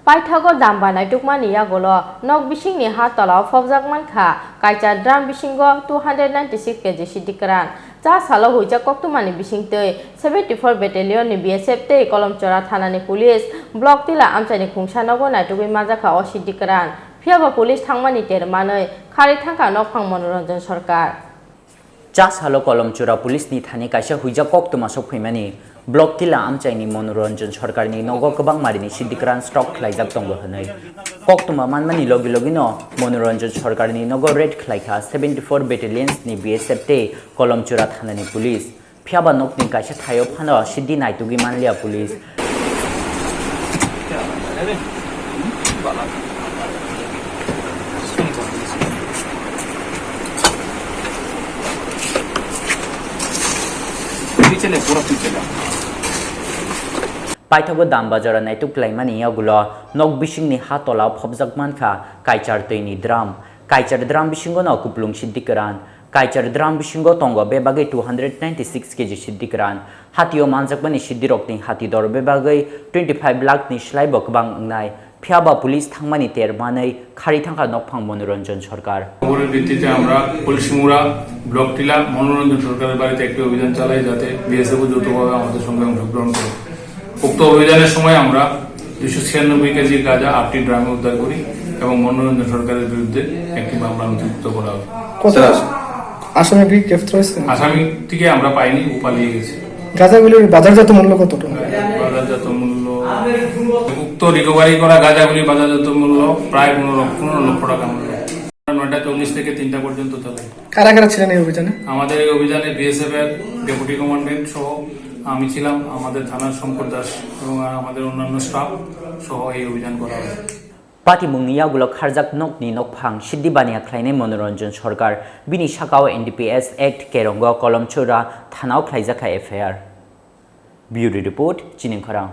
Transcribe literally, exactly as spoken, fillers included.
Paithago dam banai tukmani yagulo nok bisingni ha tolao phobjak mankha kaisa drum bisingo two hundred ninety six K G siddi kwran. Cha salo huijak koktwmani bisingtwi seventy four Battalion ni B S F tei Kolomchora thanani police Block Tila amchaini khungsa nogo naitugwi manjakha o siddi kwran. Phiyaba police thangmani ter manwi kharwi thangkha nokphang Monoranjan Sarkar. Cha salo Kolomchura police ni thani kaisa huijak koktwma sok phaimani. Block Tila amchaini Monoranjan Sarkarni nogo kwbangma rini siddi kwran stock khlaijak tongo hwnwi. Koktwma manmani logi logino Monoranjan Sarkarni nogo raid khlaikha seventy four Battalions ni B S F tei Kolomchura thanani police. Phiyaba nokni kaisa thaio phano siddi naitugwi manliya police. Paithago dam bajaro naituk klaimani yagulo nok bisingni ha tolao phobjak mankha kaichar twini drum. Kaichar drum bisingono kuplung siddi kwran. Kaichar drum bisingo tongo bebagwi two hundred ninety six K G siddi kwran. Hatio manjakmani siddirokni hati dor bebagwi twenty five lakh ni slaibo kwbang wngnai. Phiyaba police thangmani ter manwi kharwi thangkha nokphang Monoranjan Sarkar. খবরের ভিত্তিতে আমরা পলিশিমুড়া ব্লক টিলা মনোরঞ্জন সরকারের বাড়িতে একটি অভিযান চালাই, যাতে বিএসএফ যৌথভাবে আমাদের সঙ্গে অংশগ্রহণ করে। উক্ত অভিযানের সময় আমরা দুইশো ছিয়ানব্বই কেজি গাঁজা আটটি ড্রামে উদ্ধার করি এবং মনোরঞ্জন সরকারের বিরুদ্ধে একটি মামলা নথিভুক্ত করা হয়। কত আসামি কি গ্রেফতার হয়েছে? আসামিটিকে আমরা পাইনি, ও পালিয়ে গেছে। গাঁজাগুলির বাজারজাত মূল্য কত টাকা? বাজারজাত মূল্য, উক্ত রিকভারি করা গাঁজাগুলির বাজারজাত মূল্য প্রায় পনেরো লক্ষ, পনেরো লক্ষ টাকা মূল্য। নয়টা চল্লিশ থেকে তিনটা পর্যন্ত চলে। কারা কারা ছিলেন এই অভিযানে? আমাদের এই অভিযানে বিএসএফ এর ডেপুটি কমান্ডেন্ট সহ আমি ছিলাম, আমাদের থানার শঙ্কর দাস এবং আমাদের অন্যান্য স্টাফ সহ এই অভিযান করা হয়। Patimungni yagulo kharjak nokni nokphang siddi baniya khlainai Monoranjan Sarkar, bini sakao N D P S Act kerongo Kolomchura thanao khlaijakha F I R. Bureau Report, Chini Khorang.